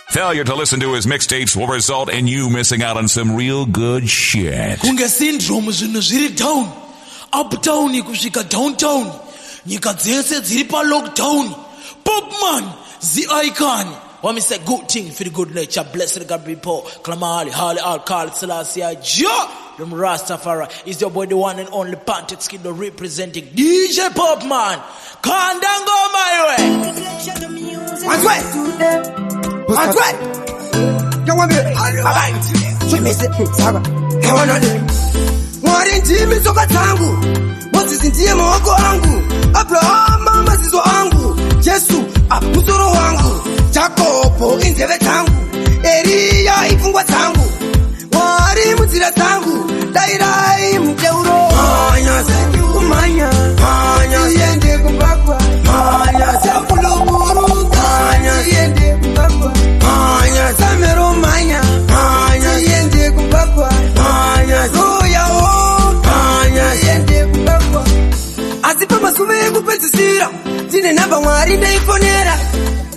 Failure to listen to his mixtapes will result in you missing out on some real good shit. Kunge syndrome, zvinhu zviri down, uptown kusvika downtown, nyika dzese dziri palockdown. Popman the icon. What me say, good thing for the good nature, blessed God be poor. Klamali, Hali, Alkali, Selassie, Jah, them Rastafari. Is your boy the one and only Pantex Kid representing DJ Popman. Kandangoma iwe. Wanzwe! Wanzwe! Mwari ndimi tsoka dzangu, Mozisi ndiye maoko angu, Abrahama maziso angu, Jesu musoro wangu, Jakobho inzeve dzangu, Eriya ipfungwa dzangu, Mwari munzira dzangu, dairai muteuro. Mhanya kumhanya, mhanya tiende kumbakwa, mhanya sakuluburu, mhanya tiende kumbakwa, mhanya samero mhanya, mhanya tiende kumbakwa, mhanya zoyawo, mhanya tiende kumbakwa. Asi pamazuva ekupedzisira ndine nhamba Mwari ndeifonera,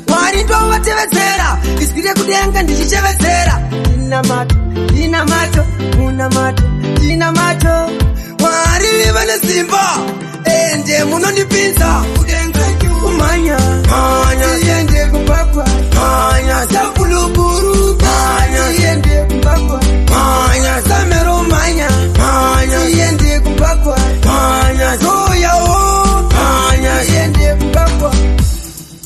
Mwari ndovatevedzera, izwi rekudenga ndichichevedzera. Inamato, inamato, munamato, inamato. Mwari vane simba, ende munondipinza kudenga. Kumhanya, mhanya, tiende kumbakwa, mhanya, sakuluburu, mhanya, tiende kumbakwa, mhanya, samero mhanya, mhanya, tiende kumbakwa, mhanya, zoyawo, mhanya, tiende kumbakwa.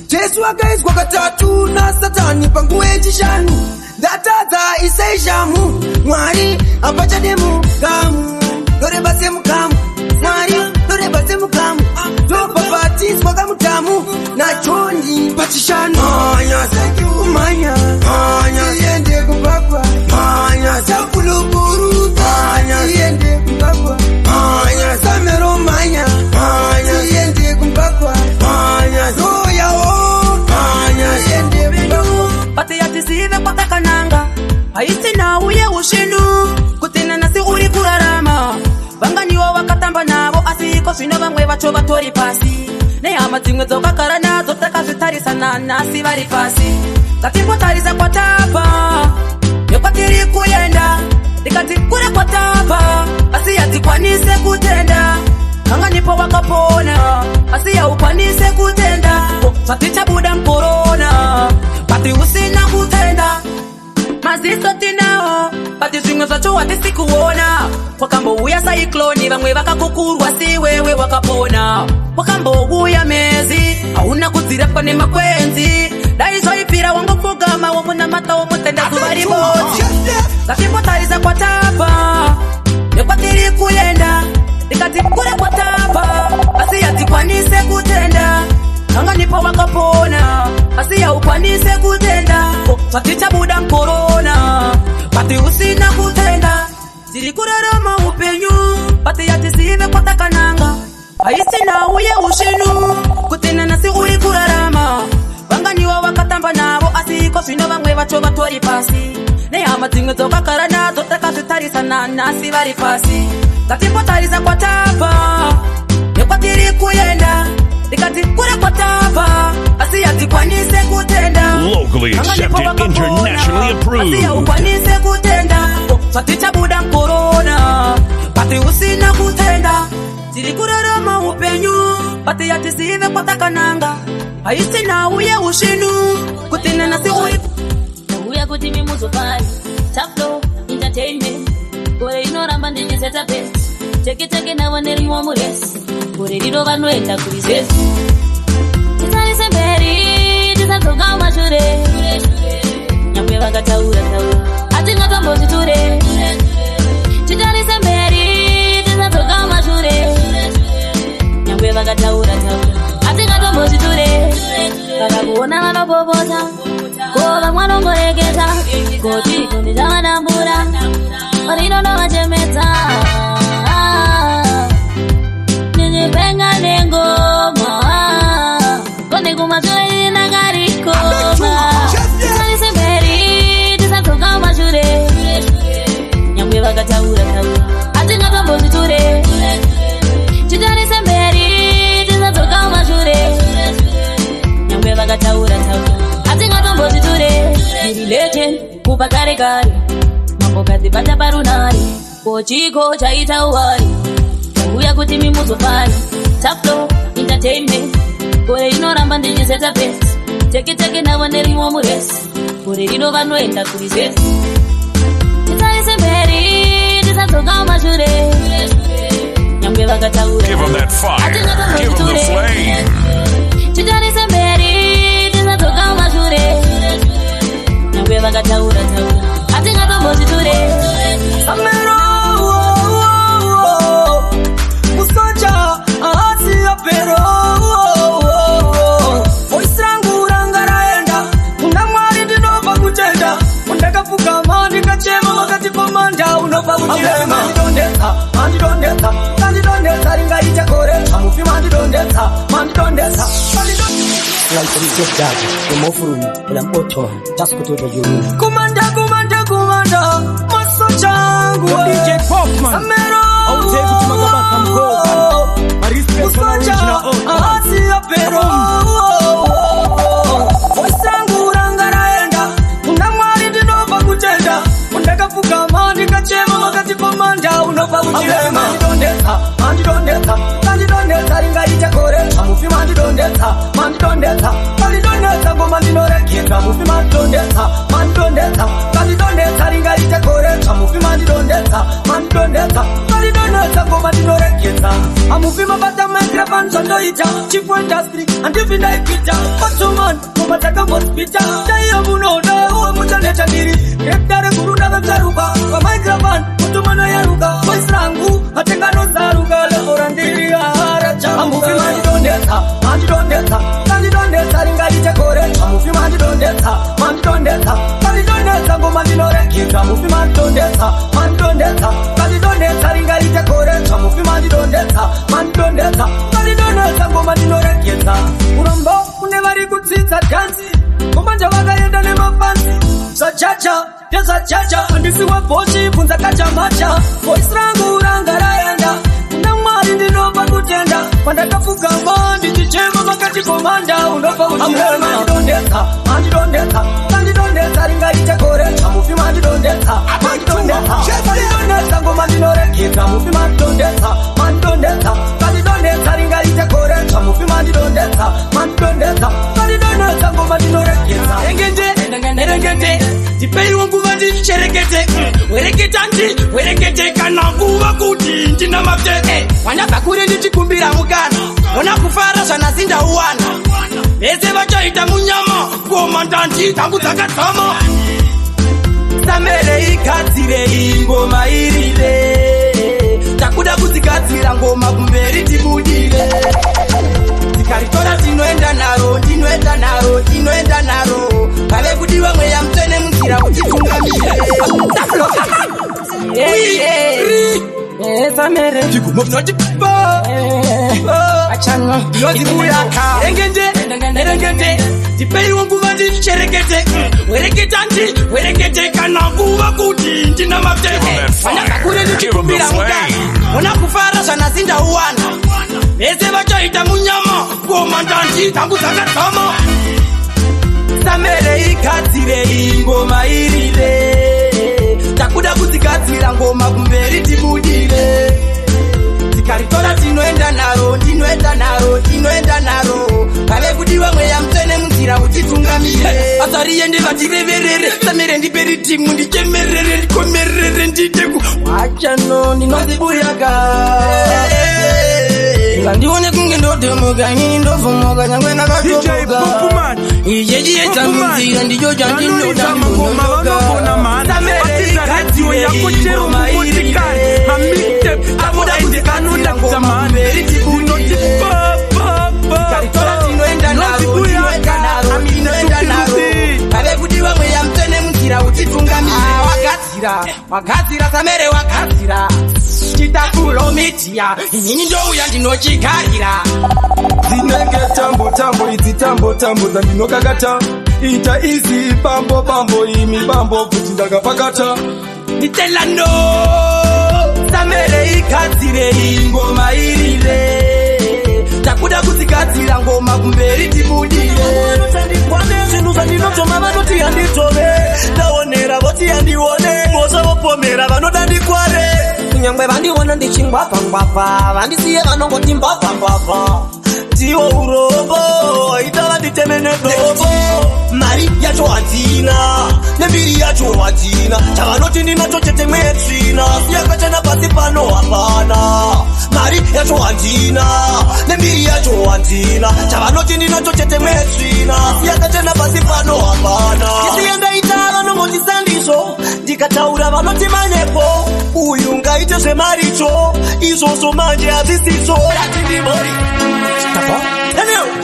Jesu akaiswa katatu naSatani panguva yechishanu. Ndatadza, isai shamu. Mwari hapachade mugamu, ndoreba semugamu. Mwari ndoreba semugamu, ndobhabhatidzwa kamutamu naJoni pachishanu. Mhanya kumhanya, mhanya tiende kumbakwa, mhanya sakuluburu, mhanya tiende kumbakwa, mhanya samero mhanya, mhanya tiende kumbakwa, mhanya zoyawo, mhanya tiende kumbakwa. Pati yatisive kwatakananga haisina uye ushinu kuti nanasi uri kurarama. Vanganiwo wakatamba navo, asi iko zvino vamwe vacho vatori pasi. Nehama dzimwe dzokagara nadzo takazvitarisa, nanhasi vari pasi. Ngatimbotarisa kwatabva nekwatiri kuenda. Ndikati kure kwatabva, asi hatikwanise kutenda. Kanganipo wakapona, asi haukwanise kutenda. Zvatichabuda mukorona, pati usina kutenda. Maziso tinawo, pati zvimwe zvacho hatisi kuona. Kwakambouya cyclone, vamwe vakakukurwa, siwewe wakapona. Kwakambouya mezi, hauna kudzirapwa nemakwenzi. Dai zvaipfira wangopfugama, womunamata, womutenda zuva rimodzi. Ngatimbotarisa kwatabva nekwatiri kuenda. Ndikati kure kwatabva, asi hatikwanise kutenda. Kanganipo wakapona, asi haukwanise kutenda. Zvatichabuda mukorona, pati usina kutenda. Tiri kurarama upenyu, pati yatisive kwatakananga haisina uye ushinu kuti nanhasi uri kurarama. Vanganiwo wakatamba navo, asi iko zvino vamwe vacho vatori pasi. Nehama dzimwe dzokagara nadzo takazvitarisa, nanhasi vari pasi. Ngatimbotarisa kwatabva nekwatiri kuenda. Ndikati kure kwatabva, asi hatikwanise kutenda. Locally Kanganipo accepted, wakapona, internationally asi approved. haukwanise kutenda. Zvatichabuda mukorona, pati usina kutenda. Tiri kurarama upenyu, pati yatisive kwatakananga haisina uye ushinu kuti nanhasi uri Uya kuti mimuzofari Taflo Entertainment. Gore rinoramba ndichiseta pace, teke teke navo nerimwo muresi. Gore rino vanoenda kurizesi. Titarise mberi, tisadzoka mumashure. Nyangwe vakataura taura, hatingatombozviture. Titarise mberi, tisadzoka mumashure. Nyangwe vakataura taura, hatingatombozviture. Vakakuona vanopopota, ko vamwe vanongoreketa, koti kondichavanambura varinonovachemedza. Ndichipenga nengoma, kone kumashure ndakarikoma. Tisarise mberi, tisadzoka mumashure. Nyangwe vakataura taura, hatingatombozviture. Titarise mberi, tisadzoka mumashure. Nyangwe vakataura taura, hatingatombozviture. Ndiri legend kubva kare kare. Mambokadzi bata parunare. Kochiko chaita uwari. Uya kuti mimuzofari. Top flow entertainment. Gore rinoramba ndichiseta pace. Teke teke navo nderimo muresi. Gore rino vanoenda kurizesi. Titarise mberi tisadzoka mumashure. Nyangwe vakataura. Give 'em that fire. Give 'em the flame. Titarise mberi tisadzoka mumashure. Nyangwe vakataura taura. Hatingatombozviture. Samero, oh, oh, oh. Musoja haasi apero, oh, oh, oh. Voice rangu ranga raenda kuna Mwari, ndinobva kutenda. Ndakapfugama ndikachema, vakati komanda unobva kuchirema. Mandidondetsa, mandidondetsa, mandidondetsa, ringaita gore hamufi mandidondetsa, mandidondetsa. Kumanda, kumanda, kumanda, masoja angu. DJ Popman. Samero, Autei kuti makabata mukova. Respect on musoja original old man. haasi apero. Voice rangu ranga raenda kuna Mwari, ndinobva kutenda. Ndakapfugama ndikachema, vakati komanda unobva kuchirema. Mandidondetsa, mandidondetsa, mandidondetsa, ringaita gore hamufi mandidondetsa, mandidondetsa, mandidondetsa, ngoma ndinoregedza. Mufi mandidondetsa, mandidondetsa, mandidondetsa, ringaita gore hamufi mandidondetsa, mandidondetsa, mandidondetsa, ngoma ndinoregedza. Hamufi mabata microphone, zvandoita chief industry handifi ndaikuita otoman. Ngoma dzakambosipita daiyo munoda uwe muchaneta. Ndiri rekdare guru ndakabzaruka pamicrophone, mutumano yaruka. Voice rangu atenganozaruka level randiri haracha. Hamufi mandidondetsa, mandidondetsa, mandidondetsa, ringaite gore hamufi mandidondetsa, mandidondetsa, mandidondetsa, ngoma ndinoregedza. Mufi mandidondetsa, mandidondetsa, mandidondetsa, ringaite gore hamufi mandidondetsa, mandidondetsa, mandidondetsa, ngoma ndinoregedza. Urombo kune vari kudzidza dhanzi, ngomanja vakaenda nemafanzi. Zvachacha ndezvachacha, handisi wabhochi, bvunza kachamacha. Voice rangu ranga raenda kuna Mwari, ndinobva kutenda. Pandakapfugama ndichichema, makati komanda unobva kuchirema. Mandidondetsa, mandidondetsa, mandidondetsa, ringaite gore hamufi mandidondetsa, mandidondetsa, mandidondetsa, ngoma ndinoregedza. Mufi mandidondetsa, mandidondetsa, mandidondetsa, ringaite gore hamufi mandidondetsa, mandidondetsa, mandidondetsa, ngoma ndinoregedza. Rengende, rengende, ndipeiwo nguva ndicherekete. Wereketa ndi werekete kana nguva kuti ndinamate. Wandabva kure ndichikumbira mukana, ona kufara zvanasi ndauwana. Vese vachaita munyama, ngoma ndandi dzangu dzakadzama. Samere, igadzirei ngoma irire. Takuda kudzigadzira ngoma kumberi tibudire. Tikaritora tinoenda naro, tinoenda naro, tinoenda naro. Pave kudiwa mweya mutsvene munzira utitungamire. Samere. Rengende, rengende, ndipeiwo nguva ndicherekete. Wereketa ndi werekete kana nguva kuti ndinamate. Give 'em that fire. Wandabva kure Give 'em the ndichikumbira mukana, flame. ona kufara zvanasi ndauwana. Vese vachaita munyama, ngoma ndandi dzangu dzakadzama. Samere, igadzirei ngoma irire. Takuda kudzigadzira ngoma kumberi tibudire. Tikaritora tinoenda naro, tinoenda naro, tinoenda naro. Pave kudiwa mweya mutsvene munzira utitungamire. Asariende vatireverere. Samere, ndiperi timu ndichemerere, ndikomerere, nditeku. Wachano ndinozibuyaka, ngandione kunge ndotomuka, inini ndovhomoka nyangwe DJ ndakatomoka. Popman. Ichechiedza munzira ndicho chandinoda. Vanoridza mangoma vanogona mhani. Batidza redhiyo yako chero mumotikari, mamixtape avo ende anonakidza mhani. Ndinoti Tikaritora tinoenda naro, tinoenda naro, tinoenda naro. Pave kudiwa mweya mutsvene munzira utitungamire. Wagadzira, wagadzira, Samere wagadzira. Chitafulo mitia, inini ndouya ndinochigarira. Dzinenge tambo tambo idzi, tambo tambo dzandinokakata. Ita izi bambo bambo, imi bambo, kuti ndakapakata. Nditelano. Samere, igadzirei ngoma irire. Takuda kudzigadzira ngoma kumberi tibudire. Ndikwane zvinhu zvandinotoma, vanoti handitove. yandione, mhosva vopomera vanoda ndikware. Kunyangwe vandiona ndichingwavhangwavha, vandisiye vanongoti mbavhambavha. Ndiwo urombo ita vanditeme nedombo. Mari yacho handina, nembiri yacho handina, chavanoti ndinacho chete mwetsvina, siyakachena pasi pano hapana. Mari yacho handina, nembiri yacho handina, chavanoti ndinacho chete mwetsvina, siyakachena pasi pano hapana. Isiye ndaita vanongoti sandizvo, ndikataura vanoti manyepo. Uyu ngaite zvemaricho, izvozvo manje hazvisizvo. Rati ndimori.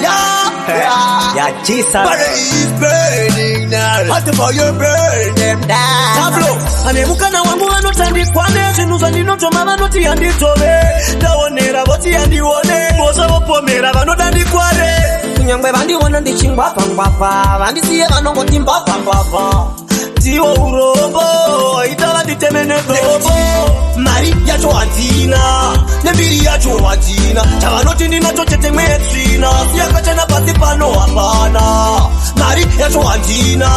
Yeah. Yeah, Jesus. Fire is burning now. Hot fire burning down. Tablo, ane mukana wangu vanotandikwane, zvinhu zvandinotoma vanoti handitove, ndaonera voti handione, mhosva vopomera vanoda ndikware. Kunyangwe vandiona ndichingwavhangwavha, vandisiye vanongoti mbavhambavha. Ndiwo urombo ita vanditeme nedombo. Mari yacho handina, nembiri yacho handina, chavanoti ndinacho chete mwetsvina, siyakachena pasi pano hapana. Mari yacho handina,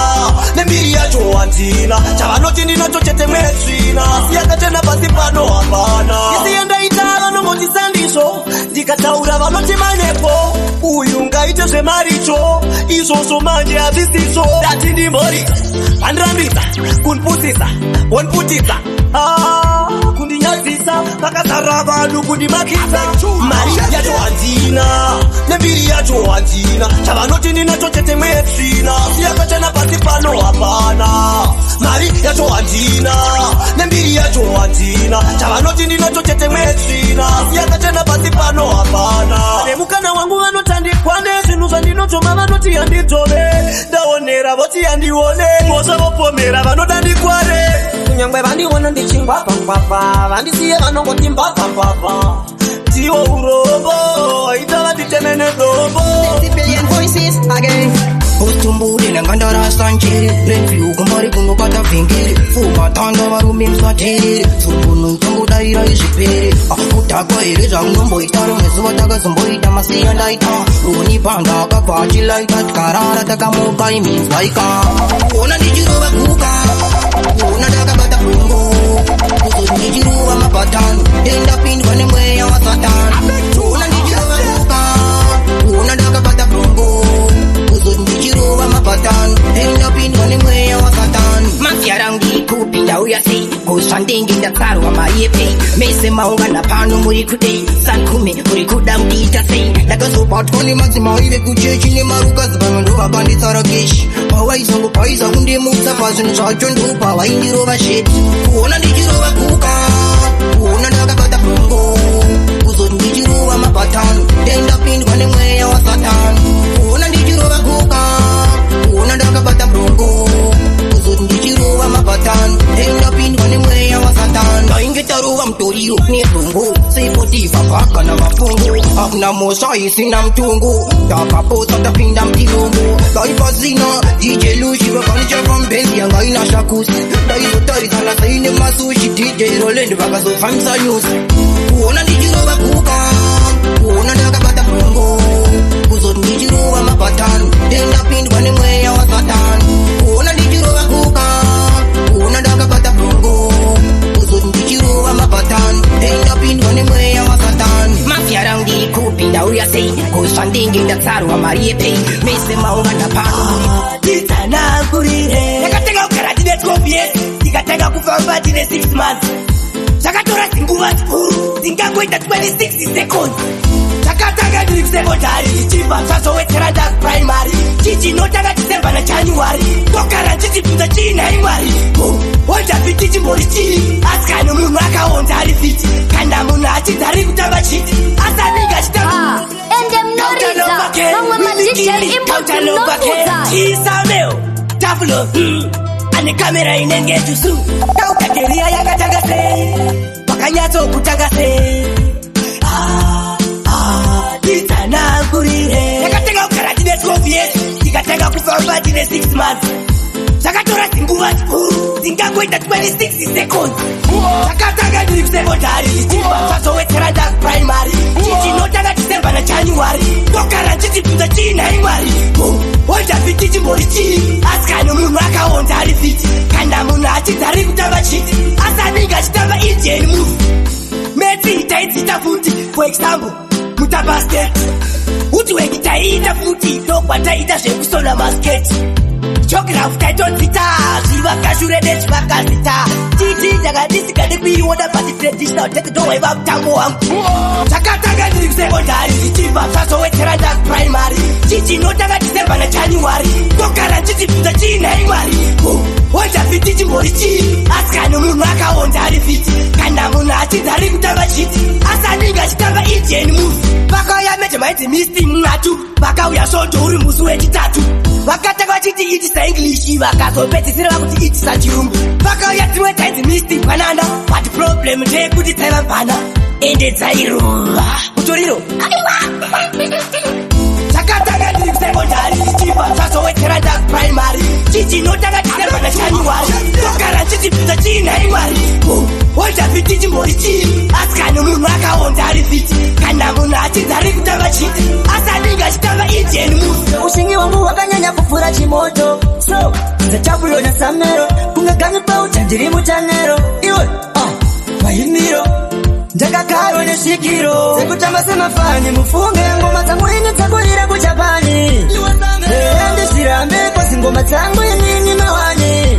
nembiri yacho handina, chavanoti ndinacho chete mwetsvina, siyakachena pasi pano hapana. Isiye ndaita vanongoti sandizvo, ndikataura vanoti manyepo. Uyu ngaite zvemaricho, izvozvo manje hazvisizvo. Ndati ndimhori vandirambidza kundipusisa, vondiputidza, ah, kundinyadzisa vakazara vanhu kundimakisa. Mari yacho handina, nembiri yacho handina, chavanoti ndinacho chete mwetsvina, siyakachena pasi pano hapana. Mari yacho handina, nembiri yacho handina, chavanoti ndinacho chete mwetsvina, siyakachena pasi pano hapana. Nemukana wangu vanotandikwane, zvinhu zvandinotoma vanoti handitove, ndaonera voti handione, mhosva vopomera vanoda ndikware. Kunyangwe vandiona ndichingwavhangwavha, vandisiye vanongoti mbavhambavha. Ndiwo urombo ita vanditeme nedombo. Billion voices again. Ustumbure nangandara njeri Renview kumbari kunobata vhengeri Fumatanda varume musateerere Tsungunu tongodaira izvipere. Kudhakwa here zvaunomboita? Rimwe zuva takazomboita masiya ndaita Roni panda akabva achilaita, tikarara takamuka iminzwaika. Kuona ndichirova guka, kuona ndakabata bungo, kuzoti ndichirova mabhatani, ndendapindwa nemweya wasatani. Kuona ndichirova guka, kuona ndakabata bungo, kuzoti ndichirova mabhatani, ndendapindwa nemweya wasatani. Mafia rangu ndauya sei kozvandenge ndatsarwa mari yepei? Mese maungana pano muri kudei? Sankume muri kuda kundiita sei? Ndakazobatwa nemadzimai vekuchechi nemarukazi, vamwe ndovakanditsara keshi. Pavaizongobhaisa kundimutsa pazvinhu zvacho ndopavaindirova sheti. Kuona ndichirova guka, kuona ndakabata bungo, kuzoti ndichirova mabhatani, ndendapindwa nemweya wasatani. Kuona ndichirova guka, kuona ndakabata brongo, kuzoti ndichirova mabhatani, ndendapindwa nemweya wasatani. Ndainge tarova mutoriro nebrongo sepotifa bhaka namapungu, hakuna mhosva isina mutungu, takapotsa tapinda mutilongo. Dai pasina DJ Lushi vakanichapa mbenzi yanga ina shakusi, ndaizotarisana seine masushi. DJ Roland vakazofambisa nyusi. Kuona ndichirova guka, kuona ndakabata brongo, kuzoti ndichirova mabhatani, ndendapindwa nemweya wasatani. Kuona ndichirova guka, kuona ndakabata brongo, kuzoti ndichirova mabhatani, ndendapindwa nemweya wasatani. Mafia rangu ndikupi ndauya sei kozvandenge ndatsarwa mari yepei? Mese maungana pano. Titsanangurire. Ndakatanga kugara ndine 12 years, ndikatanga kufamba ndine 6 months. Zvakatora dzinguva zikuru dzingangoita 26 seconds. Ndakatanga ndiri kusekondari, ndichibva zvazowedzera ndakupuraimari. Chichinotanga December naJanuary, ndogara ndichibvunza chiinhai Mwari, wondapi tichimbori chii? Asi kana munhu akaonda ari fit, kana munhu achinzi ari kutamba chiti, asi anenge achitamba. Ende munoridza mamwe maDJ imbudzi munofudza. Chisameo Tafulo ane kamera inenge jusu. Kaukakeria yakatanga sei? Wakanyatsokutanga sei? Ah, ah, titsanangurire. Ndakatanga kugara ndine 12 years, ndikatanga kufamba ndine 6 months. Zvakatora dzinguva zikuru dzingangoita 26 seconds. Takatanga ndiri kusekondari, zvichibva zvazowedzera ndakupuraimari. Chichinotanga December naJanuary, ndogara ndichibvunza chii nhai Mwari? Wondafiti chimbori chii? Asi kana munhu akaonda ari fit, kana munhu achinzi ari kutamba chiti, asi anenge achitamba Indian movie. Maths taidziita futi, for example, Mutapa State. Woodwork taiita futi, ndokwataiita zvekusona masketi. Geography taitodzita, zvivakashure nezvivakazita. Titi ndakandisingade kuiona, but traditional dance ndowaiva mutambo wangu. Zvakatanga ndiri kusekondari, zvichibva zvazowedzera ndakupuraimari. Chichinotanga December naJanuary, ndogara ndichibvunza chii nhai Mwari? Wondafiti chimbori chii? Asi kana munhu akaonda ari fit, kana munhu achinzi ari kutamba chiti, asi anenge achitamba Indian movie. Vakauya meje mainzi Misti Mngatu, vakauya svondo uri musi wechitatu. Vakatanga vachiti itisa English, vakazopedzisira vakuti itisa Chirungu. Vakauya dzimwe dzainzi Misti Banana, but problem ndeyekuti dzaiva mvana ende dzairova mutoriro. Takatanga ndiri kusekondari, zvichibva zvazowedzera ndakupuraimari. Chichinotanga December naJanuary, ndogara ndichibvunza chii nhai Mwari? Wondafiti chimbori chii? Asi kana munhu akaonda ari fit, kana munhu achinzi ari kutamba chiti, asi anenge achitamba Indian movie. Ushingi wangu wakanyanya kupfuura chimoto, so nzachabulo samero kunge gani pauta ndiri mutanero iwe maimiro ndakakarwa nesvikiro dzekutamba semafani. Mufunge ngoma dzangu ini dzakurira kuJapani. Ndizvirambe cause ngoma dzangu inini mawani.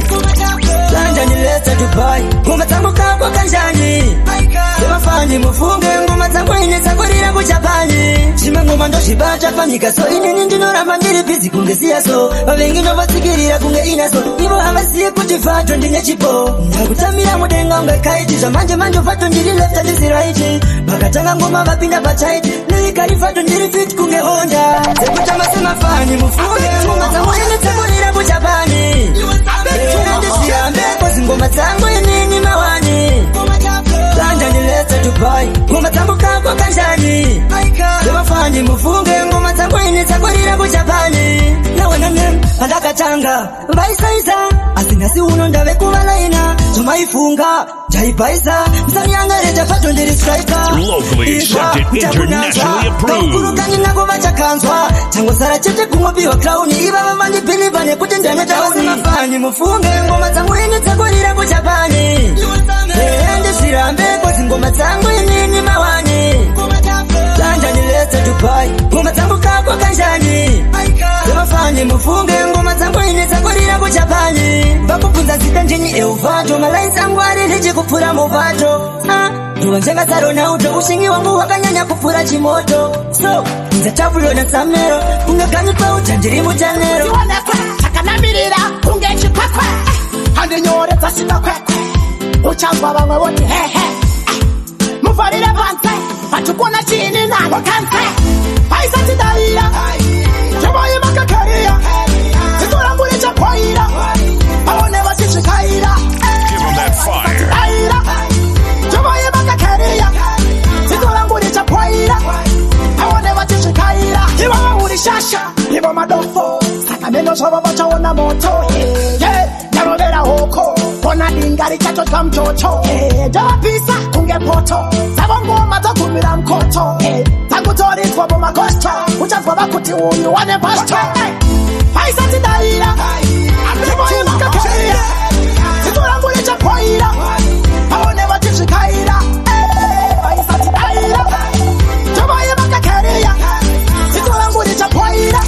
London, Leicester, Dubai, ngoma dzangu kakwa kanjani semafani. Mufunge ngoma dzangu ini dzakurira kuJapani. Zvimwe ngoma ndozvibata panyika, so inini ndinoramba ndiri busy kunge siyaso. Vavengi ndovatsikirira kunge inaso. Ivo havaziye kuti fato ndine chipo. Ndakutamira mudenga unge kite. Zvamanje manje fato ndiri left, handisi right. Vakatanga ngoma vapinda pachaiti. Lyrically fato ndiri fit kunge Honda dzekutamba semafani. Mufunge ngoma dzangu ini dzakurira kuJapani. Ndizvirambe cause ngoma dzangu inini mawani. London, Leicester, Dubai, ngoma dzangu kakwa kanjani semafani. Mufunge ngoma dzangu ini dzakurira kuJapani. Nawana nem pandakatanga vaisaisa, asi nhasi uno ndave kuvalaina. Zvamaifunga taibhaisa musanyangareja fato ndiri striker. Locally accepted, internationally approved. Kaukurukani nako vachakanzwa, changosara chete kungopiwa crown. Ivava vandibhilivha nekuti ndaneta vasimafani. Mufunge ngoma dzangu ini dzakurira kuJapani. Ndizvirambe cause ngoma dzangu inini mawani. London, Leicester, Dubai, ngoma dzangu kakwa kanjani semafani. Mufunge ngoma dzangu ini dzakurira kuJapani. Vakubvunza zita ndini Euvato. Malines angu ari richi kupfuura muvato. Ndova saRonaldo. Ushingi wangu wakanyanya kupfuura chimoto, so nzachabulo nasamero kunge gani pauta ndiri mutanero. Tionekwe takanamirira kunge chikwekwe, handinyore dzasina kwekwe. Uchanzwa vamwe voti hehe, muvharire panze vatikona chini navo kanze vaisatidavira zvovoimakakariya zito rangu richapoira vaone vachisvikaira. Give 'em that fire. Aira zvovoimakakariya zito rangu richapoira vaone vachisvikaira. Ivava uri shasha, ivo madofo, saka meno zvavo vachaona moto. Ye ndarovera hoko kona dinga richatodya muchocho. Ndovapisa kunge poto dzavo, ngoma dzogumira mukoto. Dzangu mumagosto, uchanzwa vakuti uyu wane pasto vaisatidavira zvovoimakakariya zito rangu richapoira vaone vachisvikaira. Vaisatidavira zvovoimakakariya zito rangu richapoira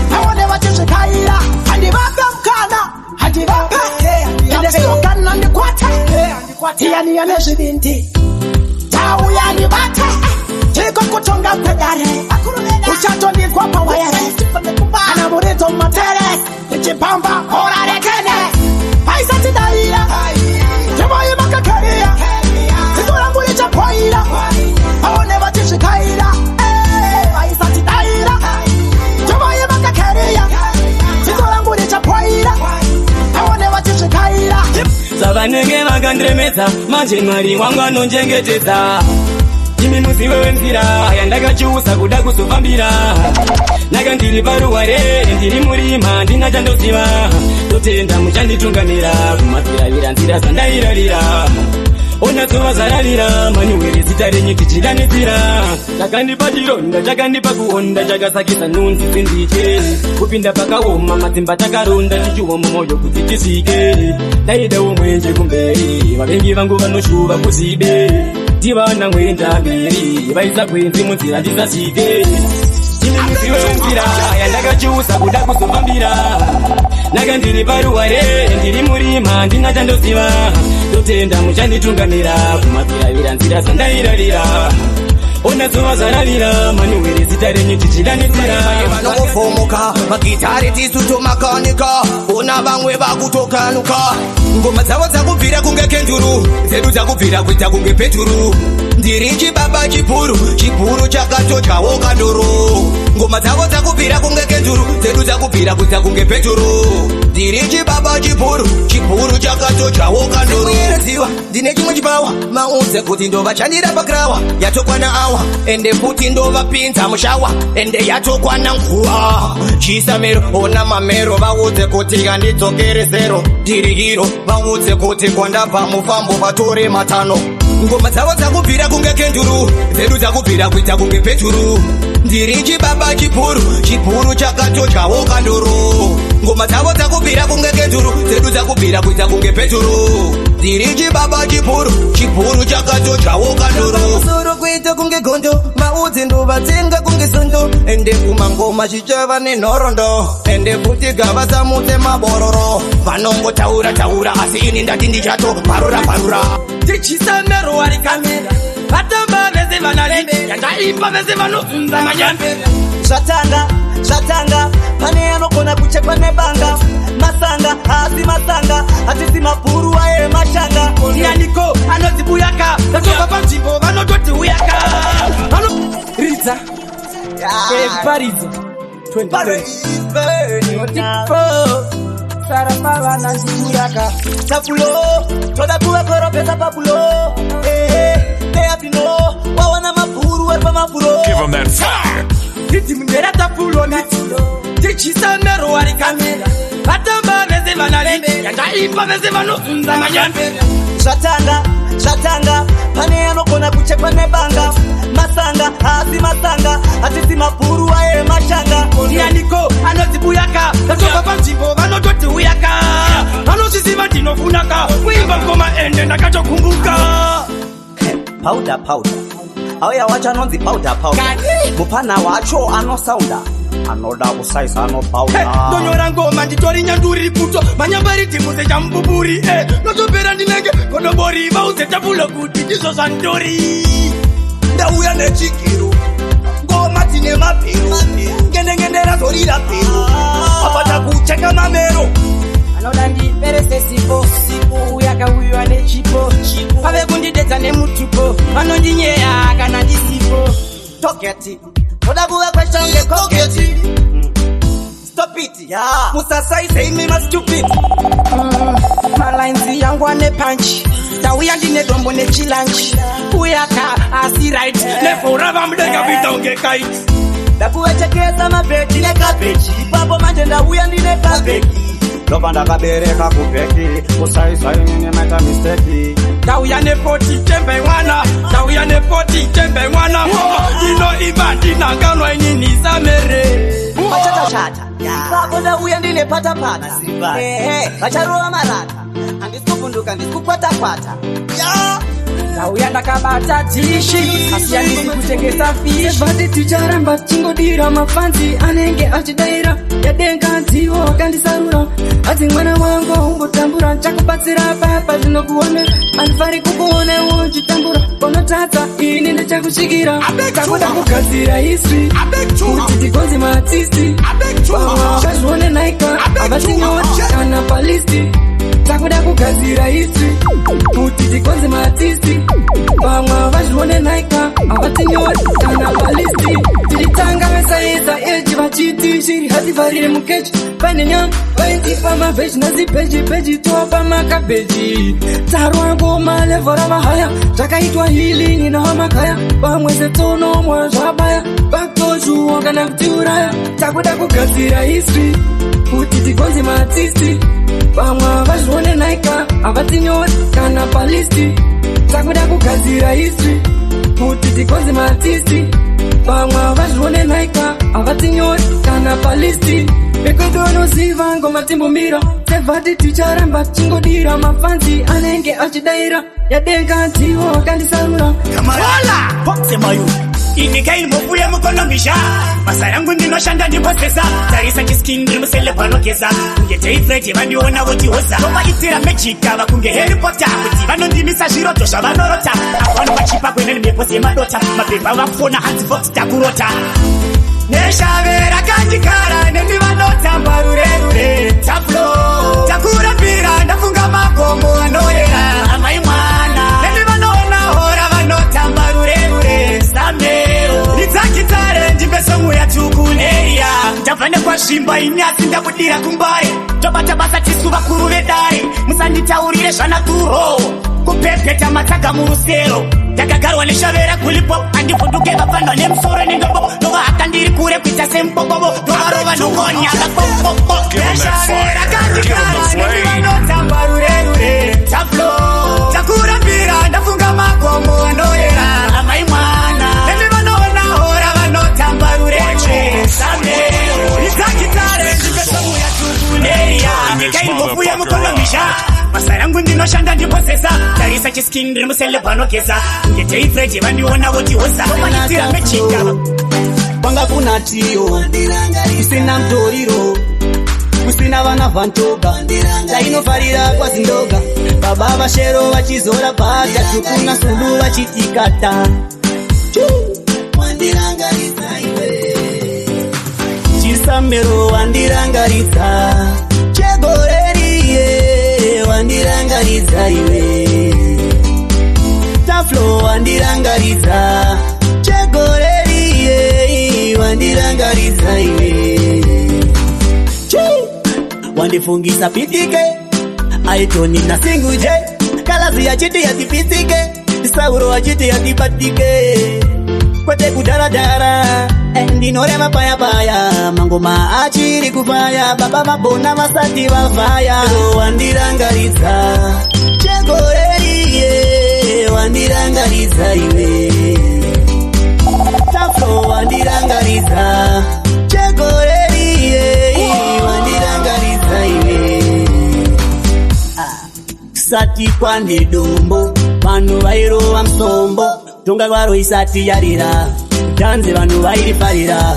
vaone vachisvikaira. Handivape mukana, handivape ende sinogana ndikwate tiyaniya nezvivindi tauya ndibate tiko kutonga kwedare uchatondinzwa pawayare kana muridzo mumatere ndichipamba hora retene vaisatidavira zvovoimakakariya zito rangu richapoira vaone vachisvikaira. Vaisatidavira zvovoimakakariya zito rangu richapoira vaone vachisvikaira. Zvavanenge vakandiremedza, manje Mwari wangu anonjengetedza. Imi muzive wenzira yandakachiusa kuda kuzofambira. Ndaka ndiri paruware, ndiri murima, ndina chandoziva. Ndotenda muchanditungamira kumapiravira nzira dzandairarira. Ona zuva zvararira, manuwere zita renyu tichidanidzira. Chakandipa chironda, chakandipa kuonda, chakasakisa nhunzi dzindiche. Kupinda pakaoma, matsimba takaronda, tichiwa mumwoyo kuti tisvike. Ndaidawo mwenje kumberi, vavengi vangu vanoshuva kuzibe. Tivana mwenda mberi, vaisa gwenzi munzira ndisasvike. Imi musi wenzira yandakachiusa kuda kuzofambira. Naka ndiri paruware, ndiri murima, ndina chandoziva. Ndotenda muchanditungamira kumapiravira nzira dzandairarira. Ona zuva zvararira, manuwere zita renyu tichidanidzira. Vanongofomoka magitare, tisu tomakanika. Ona vamwe vakutokanuka, ngoma dzavo dzakubvira kunge kenduru, dzedu dzakubvira kuita kunge peturu. Ndiri chibaba chipuru, chipuru chakatodyawo kanduru. Ngoma dzavo dzakubvira kunge kenduru, dzedu dzakubvira kuita kunge peturu. Ndiri chibaba chipuru, chipuru chakatodyawo kanduru. Ziva ndine chimwe chipawa, maudze kuti ndovachandira pakrawa. Yatokwana awa, ende futi ndovapinza mushawa, ende yatokwana nguva. Chisamero, ona mamero, vaudze kuti handidzokere zero. Ndiri hero, vaudze kuti kwandabva mufambo vatore matano. Ngoma dzavo dzakubvira kunge kenduru, dzedu dzakubvira kuita kunge peturu. Ndiri chibaba chipuru, chipuru chakatodyawo kanduru. Ngoma dzavo dzakubvira kunge kenduru, dzedu dzakubvira kuita kunge peturu. Ndiri chibaba chipuru, chipuru chakatodyawo kanduru. Musoro kuita kunge gondo, maudzi ndovatsenga kunge sondo. Ende kumangoma chichava nenhorondo, ende futi gavasamutse mabororo. Vanongotaura taura, asi ini ndati ndichato parura parura. Tichisamero wari kamera, vatamba vese vanarembe, yandaimba vese vanozunza manyambe. Zvatanga, zvatanga, pane anogona kuchekwa nebanga. Masanga haasi masanga, hatisi mabhuru aye mashanga. Ndianiko anodzibuyaka? Tatobva panzvimbo vanototi uyaka. Ridza paridza 24 Sarapavana ndikuyaka tafulo, toda kuvakoropesa pabulo. Teapino wawana mabhuru ari pamafuro. Give 'em that fire. Ndidzi tafulo ndidzi tichisamero wari kamera, vatamba vese vanarembe, yandaimba vese vanozunza manyambe. Zvatanga, zvatanga, pane anogona kuchekwa nebanga. Masanga haasi masanga, hatisi mabhuru aye mashanga. Ndianiko anodzibuyaka? Tatobva panzvimbo vanototi uyaka. Vanozviziva ndinofunaka kuimba ngoma, ende ndakatokumbuka. Powder powder, auya wacho anonzi powder powder, mupana wacho anosaunda, anoda kusaisa anopauda. Ndonyora ngoma nditori nyanduri puto manyambaridhimuze chamupupuri e notopera ndinenge godobori. Vaudze tabulo kuti ndizvo zvandori. Ndauya nechigiro, ngoma dzine mabhero, ngendengende razorira bhero, apata kucheka mamero. Anoda ndiperese sipo, uyakauyiwa nechipo, pave kundidedza nemutupo, vanondinyeya kana ndisipo. Togeti toda kuva kweshange kogeti. Stop it ya, musasaise imi mastupid. Malines yangu ane punch, ndauya ndine dombo nechilanchi, uyaka asi right. Levhora vamudenga kuita kunge kite. Ndakuvachekesa mabheji nekabheji ipapo, manje ndauya ndine kabhegi. Ndobva ndakabereka kubheki, kusaisa inini maita mistake. Ndauya nepoti chembe mwana, ndauya nepoti chembe mwana. Ngoma ndinoimba ndinanganwa inini samere. Vachatachata ipapo, ndauya ndine patapata. Ehe, vacharova marata, handisi kuvhunduka, handisi kukwata-kwata. Ndauya ndakabata dhishi, asi handisi kutengesa fishi. Vati ticharamba tichingodira mafanzi anenge achidaira yadenga, dzivo akandisarura adzi mwana wangu umbotambura, chakubatsira papa zvinokuone andifari kukuone uchitambura, unotadza ini ndichakusvikira. Takuda kugadzira history kuti tigonzi maartist, vazvione naika havatinyori kana palist. Takuda kugadzira history kuti tigonzi maartist, vamwe vazvione naika havatinyori kana palist. Tichitanga vesaisa eji vachiti shiri hativharire mukechi, paine nyama vaitipa mavheji, nasi peji peji topa makabheji. Tarwa ngoma level ramahaya, zvakaitwa healing inohamakaya, vamwe setsonomwa zvabaya, vakutozhuwa kana kutiuraya. Takuda kugadzira history kuti tigonzi maartist. Vamwe havazvione naika, havatinyori kana palist. Takuda kugadzira history kuti tikonze maartist. Vamwe havazvione naika, havatinyori kana palist. Because vanoziva ngoma timbomira sevhati, ticharamba tichingodira. Mafans anenge achidaira yadenga, ndiwo akandisarura. Hola, Boxemayu. Ini kaimbofu yemukono misha. Basa rangu ndinoshanda ndiposesa. Tarisa chiskin, ndiri muceleb anogeza. Kunge Tay vandiona voti hoza. Tovaitira magic ava kunge Harry Potter. Kuti vanondimisa zviroto zvavanorota. Avano vachipa kwene mhepo semadota. Mapepa vafona hanzi Fox takurota. Neshave rakandikara nemi vanotamba rurerure. Taflo. Takurambira ndafunga makomo anoyera. Amai mwana. Nemi vanoona hora vanotamba rurerure. Samero. Ridzakitare ndimbe song yatukuneria. Ndabva nekwazvimba inyasi ndabudira kumbare. Tobata basa tisu vakuru vedare. Musanditaurire zvanaturo. Kupepeta matsaga murusero. Ndakagarwa neshavera kulipo. Andivhunduke vapfandwa nemusoro nendombo. Ndovahaka ndiri kure kuita semubobobo. Ndovarova nongonya kapopopo. Neshavera kandikara nemi vanotamba rurerure. Taflo. Takurambira ndafunga makomo anoyera. Amai mwana. Nemi vanoona hora vanotamba rurerure. Samero. Ridzakitare ndimbe song yatukuneria. Kaimbofu yemukono misha. Basa rangu ndinoshanda ndiposesa. Tarisa chiskin, ndiri muceleb anogeza. Kunge Tay vandiona voti hoza. Tovaitira magic ava. Kwanga kuna tiyo kusina mutoriro, kusina vana vantoga, tainofarira kwazindoga. Baba vashero vachizora bhata tukuna sulu vachitikata. Chisamero wandirangaridza chegoreriye, wandirangaridza iwe. Taflo wandirangaridza chegoreriye, wandirangaridza iwe. Chi wandifungisa pitike aitoni na singuje kalazi achiti yatipitike sauro achiti yatibatike kwete kudharadhara. Ndinorema paya paya mangoma achiri kufaya baba vabona vasati vavhaya. Wandirangaridza chegoreriye, wandirangaridza iwe. Tafo wandirangaridza chegoreriye, wandirangaridza iwe. Sati kwane dombo vanhu vairova musombo, tonga kwaro isati yarira dhanzi vanhu vairifarira.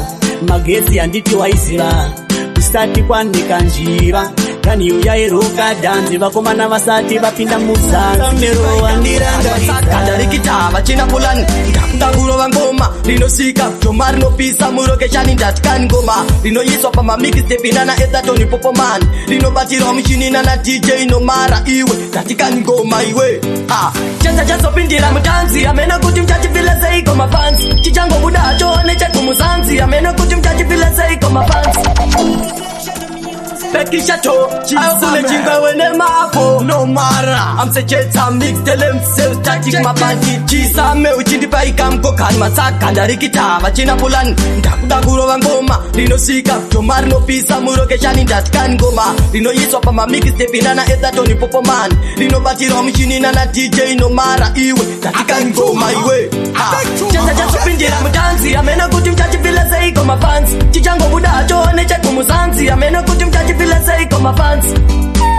Magetsi handiti waiziva, kusati kwane kanjiva kaniyo yairoka dhanzi vakomana vasati vapinda muzanzimero. Wandirangaridza vachina pulani, ndakuda kurova ngoma rinosvika joma rinopisa murokeshani. Ndatikani ngoma rinoiswa pamamixtape nana Ethatoni Popomani, rinobatirwa muchini nana DJ Nomara iwe. Ndatikani ngoma iwe. Ah, chaza chazopindira mutanzi amene kuti muchachifila seiko mafans. Chichangobuda hacho nechekumusanzi amene kuti muchachifila seiko mafans. Pekishato akule chingwewe nemapo nomara amsecheta mix telemself static mabandi chisame uchindipaika mukokani matsaka ndarikita vachina pulani ndakuda kurova ngoma rinosvika joma rinopisa murokeshani. Ndatikani ngoma rinoiswa pamamixtape nana Ethatoni Popomani, rinobatirwa muchini nana DJ Nomara iwe. Ndatikani ngoma iwe. Chaza chazopindira mutanzi amene kuti muchachifila seiko mafans. Chichangobuda hacho nechekumusanzi amene kuti muchachifila seiko mafans.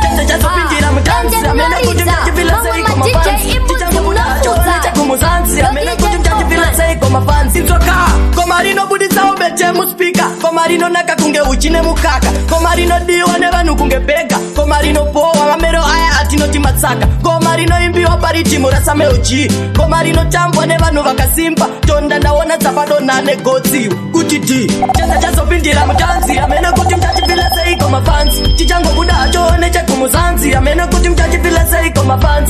Chaza chazopindira mutanzi amene kuti muchachifila seiko mafans. Chichangobuda hacho nechekumusanzi amene kuti muchachifila seiko mafans. Inzoka ngoma rinobuditsa ubete muspika, ngoma rinonaka kunge uchi nemukaka, ngoma rinodiwa nevanhu kunge bhega, ngoma rinopowa mamero aya atinoti matsaka, ngoma rinoimbiwa paritimu rasameuchi, ngoma rinotambwa nevanhu vakasimba tonda ndaona dzapadonha negotsi kuti d. Chaza chazopindira mutanzi amene kuti muchachifila seiko mafans. Chichangobuda hacho nechekumusanzi amene kuti muchachifila seiko mafans.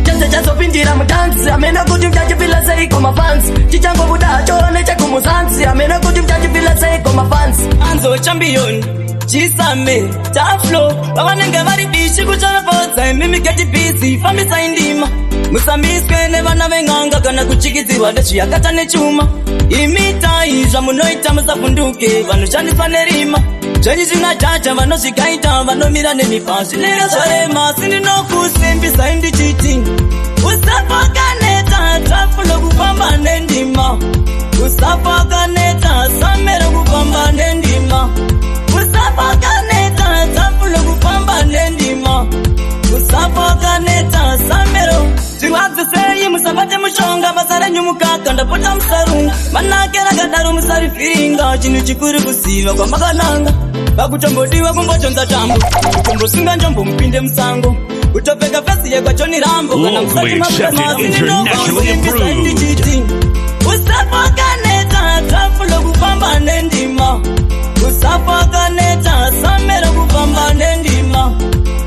Chaza chazopindira mutanzi amene kuti muchachifila seiko mafans. Chichangobuda hacho nechekumusanzi amene kuti muchachifila seiko mafans. Anzo champion chisame taflo vavanenge vari bishi kucharopodza imimi get busy fambisai ndima musamiswe nevana veng'anga kana kuchikidzirwa nezviyakata nechuma. Imitai zvamunoita musavhunduke vanoshandiswa nerima. Zvenyu zvingajaja vanozvigaita vanomira nemi pazvinenge zvarema, asi ndinokusimbisai ndichiti usafakaneta tafulo kufamba nendima, usafakaneta samero kufamba nendima, usafakaneta tafulo kufamba nendima, usafakaneta samero. Zvirwadzisei, musabate mushonga, basa renyu mukaka, ndapota musarunga manake rakadaro, musarivhiringa. Chinhu chikuru kuziva kwamakananga, vakutombodiwa kumbochonza tambo, kutombosunga njombo mupinde musango, kutopfeka face yekwaJohn Rambo kana Locally musati accepted, internationally approved. Ndichiti usafakaneta tafulo kufamba nendima, usafakaneta samero kufamba nendima,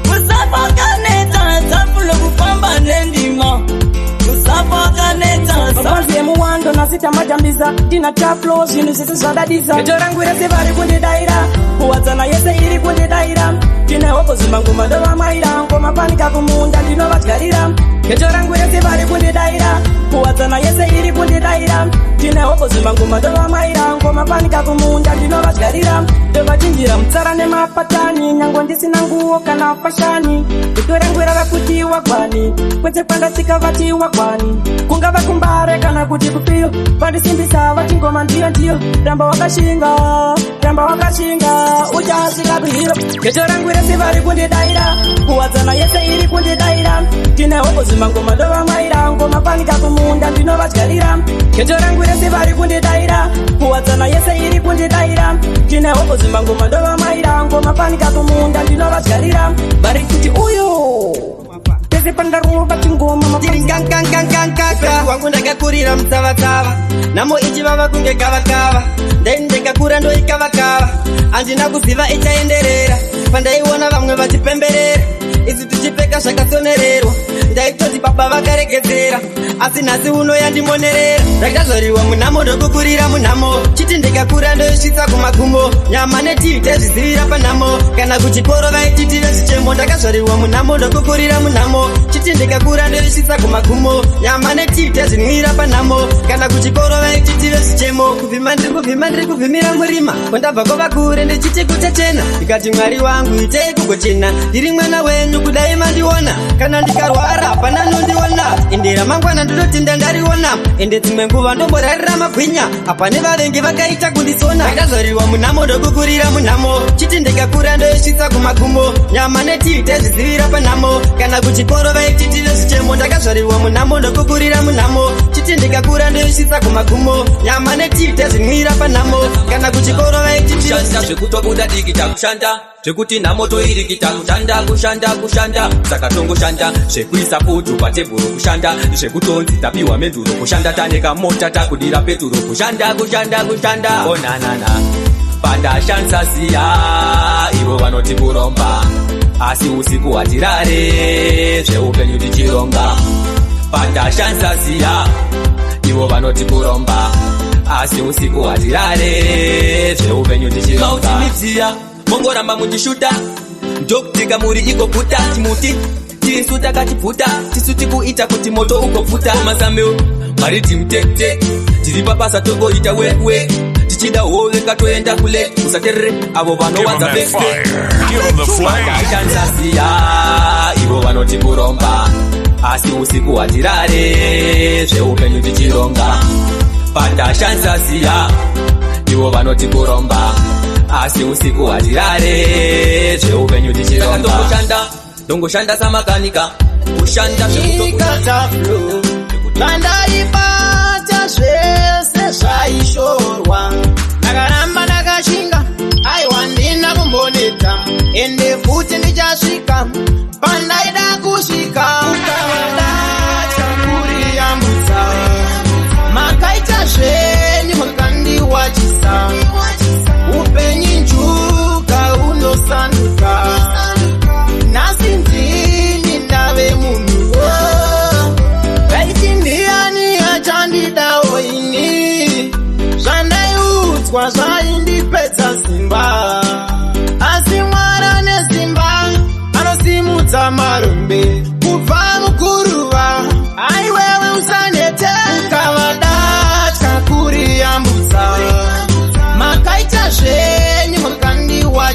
usafakaneta tafulo kufamba nendima, usafakaneta. Mapanzi emuwando nasita majambiza, ndina taflo, zvinhu zvese zvadadisa. Geto rangu rese vari kundidaira, kuwadzana yese iri kundidaira. Ndine hoko zvimangoma ndovamaira, ngoma panika kumunda ndinovadyarira. Geto rangu rese vari kundidaira, kuwadzana yese iri kundidaira. Ndine hoko zvimangoma ndovamaira, ngoma panika kumunda ndinovadyarira. Ndovachinjira mutsara nemapatani, nyange ndisina nguo kana fashion. Geto rangu rava kuti wagwani, kwese kwandasvika vati wagwani. Kungava kuMbare kana kuti kupiyo, vandisimbisa vati ngoma ndiyo ndiyo. Ramba wakashinga, ramba wakashinga, uchasvika kuhiro. Geto rangu rese vari kundidaira, kuwadzana yese iri kundidaira. Ndine hoko zvimangoma ndovamaira, ngoma panika kumunda ndinovadyarira. Geto rangu rese vari kundidaira, kuwadzana yese iri kundidaira. Ndine hoko zvimangoma ndovamaira, ngoma panika kumunda ndinovadyarira. Vari kuti uyo pese pandarova chingoma. Tiri ngangangangankaka wangu, ndakakurira mutsavatsava, nhamo ichivava kunge gavakava. Ndai ndikakura ndoikavakava, handina kuziva ichaenderera. Pandaiona vamwe vachipemberera, isu tichipfeka zvakasonererwa, ndaitoti baba vakaregedzera, asi nhasi uno yandimonerera. Ndakazvariwa munhamo, ndokukurira munhamo, chiti ndikakura ndoisvitsa kumagumo. Nyama netii taizvizivira panhamo, kana kuchikoro vaititi vezvichemo. Ndakazvariwa munhamo, ndokukurira munhamo, chiti ndikakura ndoisvitsa kumagumo. Nyama netii taizvinwira panhamo, kana kuchikoro vaititi vezvichemo. Kuvhima ndiri kuvhima, ndiri kuvhimira murima, kwandabva kwava kure, ndichiti kuchachena. Ndikati Mwari wangu itei kugochena, ndiri mwana wenyu, kudai mandiona. Kana ndikarwara hapana nondiona, ende ramangwana ndinotinda ndariona. Ende dzimwe nguva ndomborarira magwinya, apa nevavengi vakaita kundisona. Ndakazvariwa munhamo, ndokukurira munhamo, chiti ndikakura ndoisvitsa kumagumo. Nyama netii taizvizivira panhamo, kana kuchikoro vaititi vezvichemo. Ndakazvariwa munhamo, ndokukurira munhamo, chiti ndikakura ndoisvitsa kumagumo. Nyama netii taizvinwira panhamo, kana kuchikoro vaititi. Kushanda zvekutobuda dikita, kushanda zvekuti nhamo toirikita, kushanda, kushanda, kushanda, saka tongoshanda zvekuisa food patebhuro, kushanda zvekutonzi tapiwa menduro, kushanda taneka mota takudira peturo, kushanda, kushanda, kushanda, onanana. Pandashandisa siya, ivo vanoti kuromba, asi usiku hatirare zveupenyu tichironga. Pandashandisa siya, ivo vanoti kuromba, asi usiku hatirare zveupenyu tichironga. Mautimidziya mongoramba muchishuta, ndokutika muri ikoguta chimuti, tisu takachibvuta, tisu tikuita kuti moto ugopfuta. Masameu mariddim tete, tiri pabasa togoita wewe, tichida hove katoenda kule, usaterere avo vanowanza. Give 'em that fire. Give 'em the flame. Pandashandisa ivo vanoti kuromba, asi usiku hatirare zveupenyu tichironga. Pandashandisa siya, ivo vanoti kuromba, asi usiku hatirare zveupenyu tichironga. Ndongoshanda, ndongoshanda samakanika, kushanda. Ikataflo pandaibata zvese zvaishorwa, ndakaramba ndakashinga, aiwa ndina kumboneta, ende futi ndichasvika pandaida kusvika. Ukavadatya kuriyambutsa, makaita zvenyu makandiwachisa. Upenyu njuga unosanduka, nhasi ndini ndave munhuwo. Ndaiti ndiani achandidawo ini? Zvandaiudzwa zvaindipedza simba, asi Mwari ane simba, anosimudza marombe kubva muguruva. Aiwewe usanete, ukavadatya kuriyambutsa, makaita zvenyu makandiwachisa.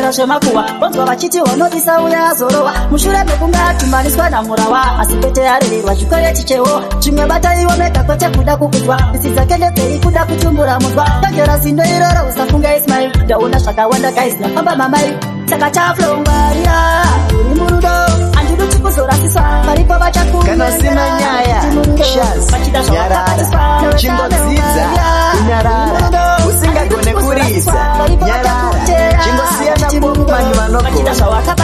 kutaura zvemakuhwa. Vonzwa vachiti wanodisa uya azorowa mushure mekunge atumaniswa namurawa, asi kwete arererwa chikwereti chewo. Zvimwe bataiwo mega, kwete kuda kukudzwa. Isi dzake ndedzei? Kuda kutumbura muzwa. Tanjera zindo iroro, usafunga Ismail. Ndaona zvakawanda guys, ndafamba mamai. Saka chaflongwarira uri murudo, handidi chikuzorasiswa varipo. Kana usina nyaya, shaz, nyarara. Chingodzidza kunyarara. Usingagone kuridza, nyarara. Chingosiyana Popman vanogona,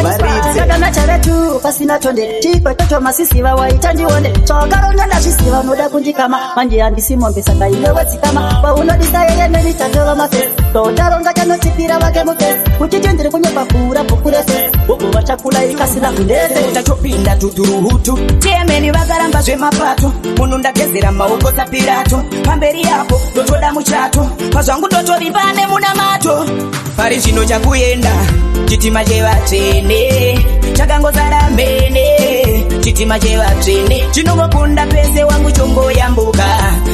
varidze. Kana charetu pasina tonde, chikwetocho masisiva waita ndione zvawakaronga, ndazvisiva. Unoda kundikama manje, handisi mombe, saka iwewe dzikama. Paunodisa yeye neni tatova mafesi, totaronga chanotipira vake mufesi, uchiti ndiri kunyepa. Kura bhuku rese gogo vachakula ikasina kundese. Tachopinda tuturuhutu tiemeni, vakaramba zvemapato. Munhu ndagezera maoko saPirato, pamberi yapo ndotoda muchato, pazvangu ndotorimba nemunamato. Pari zvino chakuenda chitima chevatsvene, chakangozara mhene. Chitima chevatsvene chinongokunda pese, wangu chongoyambuka.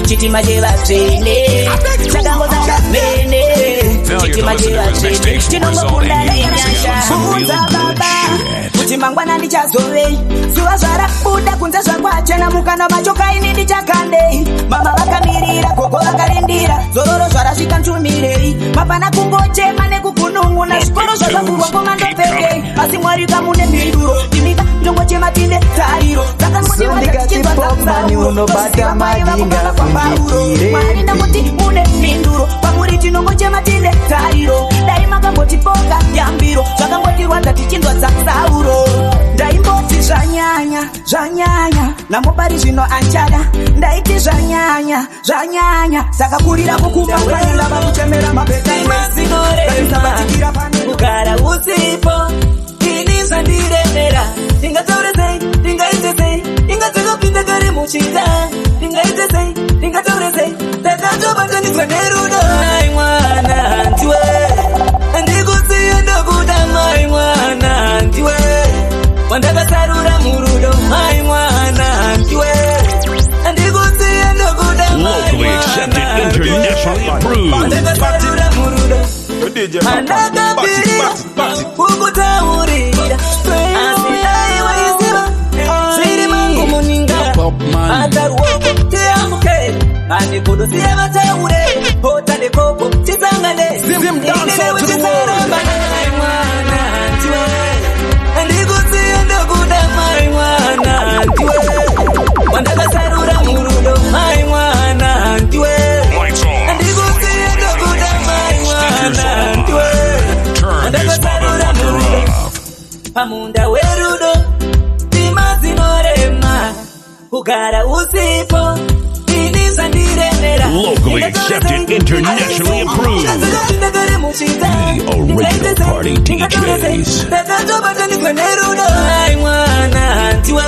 Chitima chevatsvene chakangozara mhene. Chitima chevatsvene chinongokunda nenyasha. Bvunza baba kuti mangwana ndichazovei. Zuva zvarabuda, kunze zvakwachena, mukana macho kaini ndichakandei. Mama vakamirira, gogo vakarindira, zororo zvarasvika ntumirei. Mapana kungochema nekugunun'una, zvikoro zvakavhurwa, ngomandopfekei. Asi Mwari kamune mhinduro, imika ndongochema tine tariro. Sundikati Popman unobata madinga. Mwari, ndakuti mune mhinduro pamuri, tinongochema tine tariro. Dai makambotipoka yambiro, zvakangotirwadza tichinzwa dzasauro. Ndaimboti zvanyanya, zvanyanya, namopari zvino anchada. Ndaiti zvanyanya, zvanyanya, saka kurira kukumba vakuchemera mapeta. Sinorema kugara usipo, ini zvandiremera. Ndingataure sei? Ndingaite sei? Ingatakapinda kare muchita. Ndingaite sei? Ndingataure sei? Takatobatanidzwa nerudo. Mai mwana ndiwe, handikusiya, ndokuda. Mai mwana ndiwe wandakasarura murudo. Mai mwana ndiwe, handikusiya, ndokuda. Locally accepted, internationally approved. Wandakasarura murudo, mandakabirira kukutaurira, asi dai waiziva zviri mangu muninga. Bata ruoko tiyambuke, andikudosiya vataure, pota nekopo tisangane. Zim dancehall to the world. Mai mwana ndiwe, handikusiya, ndokuda. Mai mwana ndiwe wandakasarura murudo. Mai mwana ndiwe, handikusiya, ndokuda. Mai mwana ndiwe wandakasarura murudo. Pamunda werudo ndima dzinorema, kugara usipo ini zvandiremera. Locally accepted, internationally approved. The original party DJs. Takatobatanidzwa nerudo. Mai mwana ndiwe,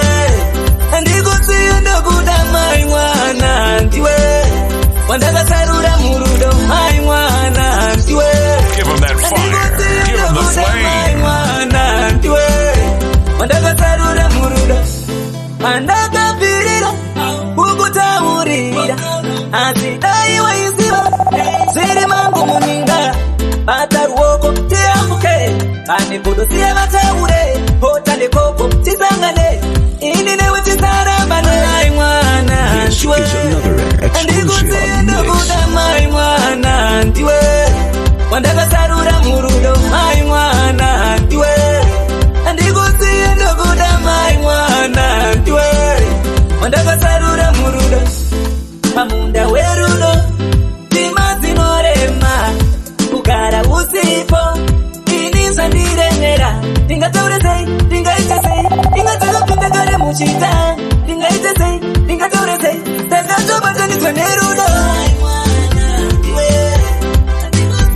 handikusiya, ndokuda. Mai mwana ndiwe wandakasarura murudo. Mai mwana ndiwe. Give 'em that fire. Give 'em the flame. Mai mwana ndiwe wandakasarura murudo, mandakabvirira kukutaurira, asi dai waiziva zviri mangu muninga. Bata ruoko tiyambuke, pane kudosiya vataure, pota nekopo tisangane, ini newe tisarambane. Mai mwana This ndiwe is another exclusive mix. ndokuda. Mai mwana ndiwe wandakasarura murudo. Mai mwana ndiwe, handikusiya, ndokuda. Mai mwana ndiwe wandakasarura murudo. Pamunda werudo ndima dzinorema, kugara usipo ini zvandiremera. Ndingataure sei? Ndingaite sei? Ingatakapinda kare muchita. Ndingaite sei? Ndingataure sei? Takatobatanidzwa nerudo.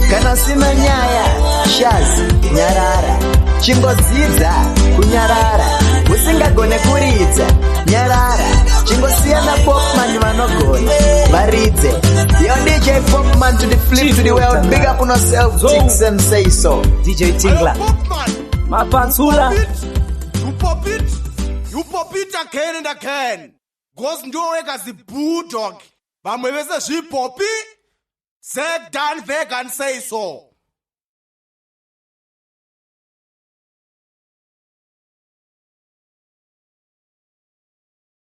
Kana usina nyaya, shaz, nyarara. Chingodzidza kunyarara. Usingagone kuridza, nyarara. Chingosiyana Popman vanogona, varidze. Yo, DJ Popman to the flip to the world. Big up on yourself, Tixon say so. DJ Tingler Mapanzula. You pop it, you pop it again and again. Goes ndoweka zibulldog. Vamwe vese zvipopi. Zed Dan Vegan say so.